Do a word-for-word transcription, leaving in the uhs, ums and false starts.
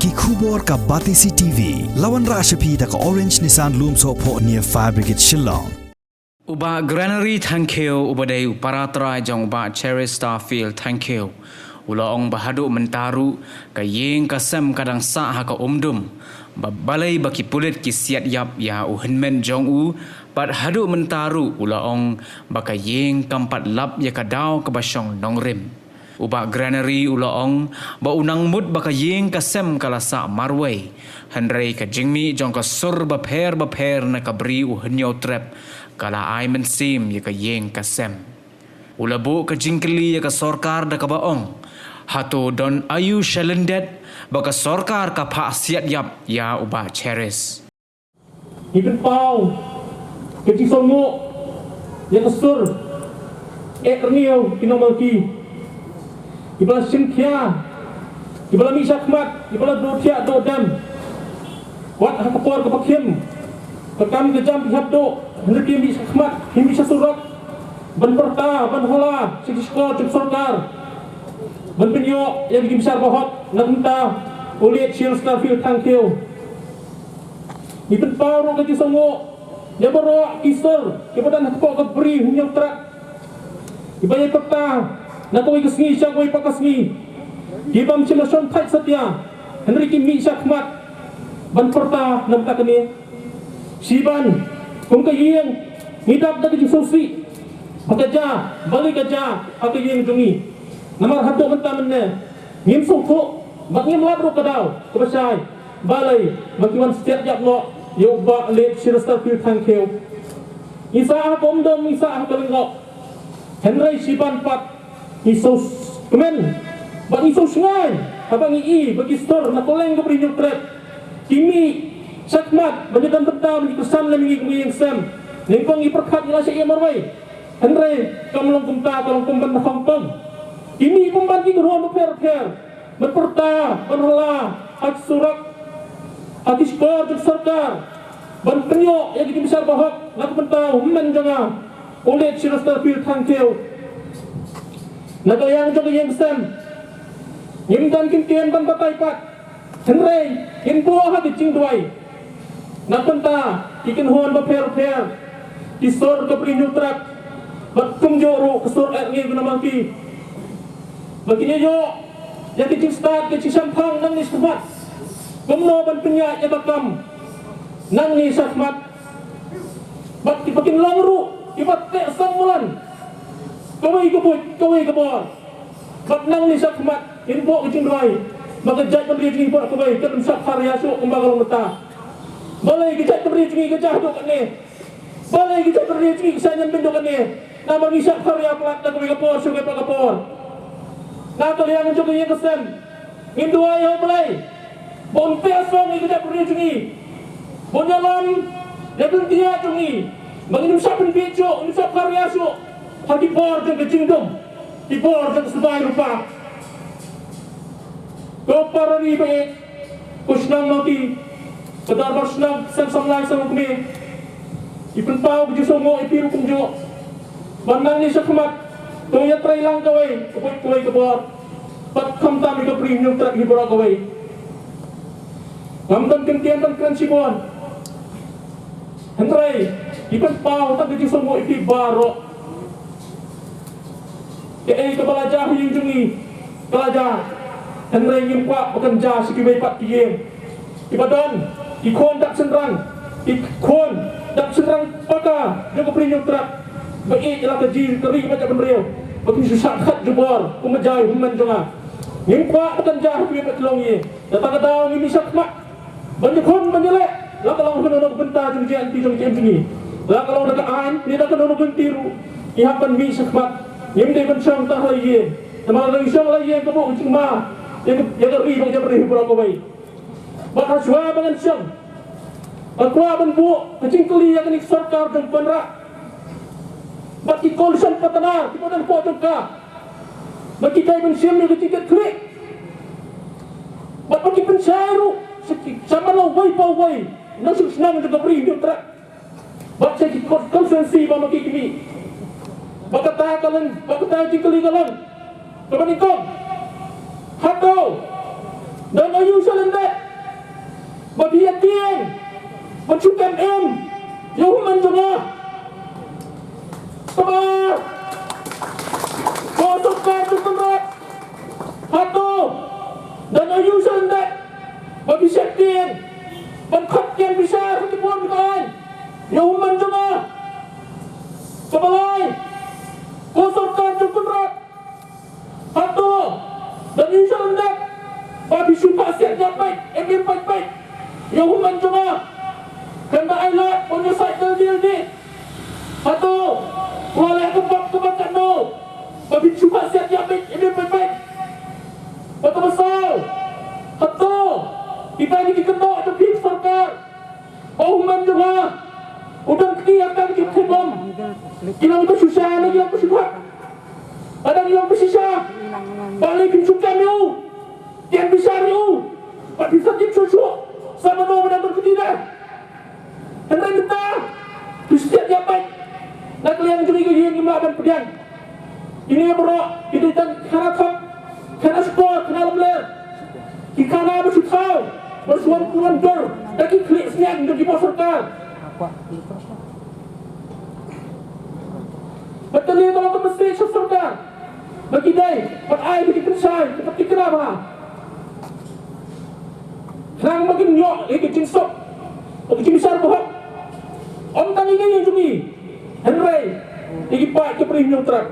Ki khubor ka Batesi T V, la wanrah sha phi da ka Orange Nissan Lumsohphoh near Fire Brigade Shillong. U Bah Granary Thangkhiew uba dei u para trai jong u Bah Cherish Starfield Thangkhiew u la ong ba haduh mynta ruh ka ïing ka sem ka dang sah ha ka umdum, ba balei ba ki pulit ki siat ïap ïa u hynmen jong u, bad haduh mynta ruh u la ong ba ka ïing kam pat lap ïa ka daw kaba shong nongrim. U Bah Granary u la ong ba u nang mut ba ka ïing ka sem ka la sah marwei, hynrei ka jingmih jong ka sur bapher bapher na ka bri u Hynñiewtrep ka la ai mynsiem ïa ka ïing ka sem. U la buh ka jingkylli ïa ka sorkar da kaba ong, hato don aïu sha lyndet ba ka sorkar ka phah siat ïap ïa u Bah Cherish. Ngi pynpaw ka jingsngewnguh ïa ka sur eh rngiew ki nongmalki, kiba la shim khia, kiba la mih shakhmat, kiba la duh thiah duh dem. Wat ha ka por kaba khim, ka kam ka jam ki hap duh, hynrei ki mih shakhmat, ki mih sha surok ban pyrta, ban hala sha ki shkor jong sorkar, ban pynïoh ïa ki bishar bahok na ka bynta u Late Cherish Starfield Thangkhiew. Ngi pynpaw ruh ka jingsngewnguh ïa baroh ki sur kiba don hapoh ka bri Hynñiewtrep, kiba ïai pyrta na kawei ka sngi sha kawei pat ka sngi, kiba ym shym la shongthait satia, hynrei ki mih shakhmat ban pyrta na ka bynta kane. Shiban kum ka ïing ngi dap da ka jingsngewsih ba ka jia, balei ka jia ha ka ïing jong ngi. Namar haduh mynta mynne ngim sngewthuh bad ngim lap ruh ka daw kaba shai, balei ba ki wan siat ïap noh ïa u Bah Late Cherish Starfield Thangkhiew. Ngi sah ha ka umdum, ngi sah ha ka lyngngoh, hynrei shiban pat ngi sngewkmen bad ngi sngewshngaiñ haba ngi i ba ki sur na kylleng ka bri Hynñiewtrep ki mih shakhmat ban ïadon bynta, ban ïakyrsan lem ïa ngi kum ïing sem. Nyngkong ngi pyrkhat ngi la shah ïa marwei, hynrei kam long kumta, ka long kum ban hong pom. Ki mih pynban ki kynhun bapher bapher ban pyrta, ban hala ha ki surok, ha ki shkor jong sorkar, ban pynïoh ïa ki jingbishar bahok na ka bynta u hynmen jong nga u Late Cherish Starfield Thangkhiew. Na ka liang jong ka ïing sem ngim don kyntien ban batai pat, hynrei ngin buh ha ka jingduwai na ka bynta ki kynhun bapher bapher, ki sur ka bri Hynñiewtrep, bad kumjuh ruh ka sur eh rngiew ki nongmalki, ba kin ïoh ïa ka jingstad ka jingshemphang nangne shakhmat, kumno ban pynïaid ïa ka kam nangne shakhmat. Bad kiba kin long ruh kiba teh song malan kawei ka buit kawei ka bor. Bad nangne shakhmat ngin buh ka jingduwai ba ka jaitbynriew jong ngi baroh kawei kan ym shah pharia shuh kumba ka long mynta. Balei ka jaitbynriew jong ngi ka jia haduh katne? Balei ka jaitbynriew jong ngi ka shah ñianbeiñ haduh katne? Namar ngi shah pharia palat na kawei ka por sha kawei pat ka por. Na ka liang jong ka ïing ka sem ngin duwai ïa U Blei ba un teh song ïa ka jaitbynriew jong ngi, ba un ïalam ïa ka lynti jong ngi, ba ngin ym shah pynbiej shuh, ngin ym shah pharia shuh ha ki bor jong ka jingdum, ki bor jong ka sbai lypa. Ko para ri ba ïeit, ko shnong Mawti, ka dorbar shnong, sem samla, sem u kmie, ngi pynpaw ka jingsngewnguh ïa phi ruh kumjuh ba nangne shakhmat to ïatrei lang kawei ka buit kawei ka bor, bad khamtam ïa ka bri Hynñiewtrep hi baroh kawei. Ngam don kyntien ban kren shibun, hynrei ngi pynpaw tang ka jingsngewnguh ïa phi baroh. Kaei kaba la jia ha ïing jong ngi ka la jia, hynrei ngim kwah ba kan jia sha kiwei pat ki ïing. Kiba don ki khun dap shynrang, ki khun dap shynrang paka jong ka bri Hynñiewtrep, ba ïeit ïa la ka ji ka ri bad jaitbynriew, ba kin shu shah khat jubor kumba jia ïa u hynmen jong nga. Ngim kwah ba kan jia ha kiwei pat ki longïing. Kata ka daw ngi mih shakhmat ban ïakhun ban ïaleh, la ka long ha kano kano ka bynta jong ka jingïaid lynti jong ka jaitbynriew jong ngi, la ka long da ka aiñ ne da kano kano ka lynti ruh, ngi hap ban mih shakhmat. Ngim dei ban shong tang ha la ïing, namar lada ngi shong ha la ïing ka buh ka jingma ïa ka, ïa ka ri bad ka jaitbynriew hi baroh kawei. Bad hashwa ba ngan shong, nga kwah ban buh ka jingkylli ïa kane ka sorkar jong u Conrad bad ki coalition partner kiba don hapoh jong ka, ba ki dei ban shim ïa ka jingkitkhlieh bad ba ki pynshai ruh sha ki, sha man la uwei pa uwei na shnong shnong jong ka bri Hynñiewtrep bad sha ki con-, constituency ba ma ki ki mih. Ba kata ka long, ba kata ka jingkylli ka long kaba nyngkong, hato don aïu sha lyndet Shu kam em ïa u hynmen jong nga. Kaba ko sorkar jong u Conrad hato da nang ïa u sha lyndet ba phi sheptieng ban khot ïa bishar ha ki bor ki aiñ ïa u hynmen jong nga. Kaba lai ko sorkar jong u Conrad hato da nang ïa u sha lyndet ba phi shu phah siat ïa peit em ïa peit peit ïa u hynmen jong nga. Kan ba ai lad pon ïa sait dal dil di. Hato ko leh ka pop ka ba katno ba phi shu phah siat ïa peit em ïa peit peit. Ba ka ba saw hato kita ki kynnoh jong phi sorkar ba u hynmen jong nga u dang kti ïa ka ki khyndiat. Ki long ka shu sha ne ki long ka shu khap. Ba dang long ka shisha ba lei phin shu kam ïa u, kem bishar ïa u. Ba phin sa tip shuh shuh sa mano ba dang don kti da. Hynrei mynta phi shu thied ïa peit na ka liang jong ngi ka ïing ngim lah ban pdiang. Kine baroh ki dei tang khana thok, khana shkor, khana lamler. Ki khana ba shu thaw ba shu wan pynwan dor da ki khlieh sniang jong ki bor sorkar. Bad kane ka long ka message sha sorkar ba ki dei ban ai ba ki pynshai ka tikna ba khnang ba kin ïoh ïa ki jingsuk bad ki jingbishar ba hok. Ym tang ïa ngi jong ngi hynrei ïa ki paid ki briew hynñiew trak.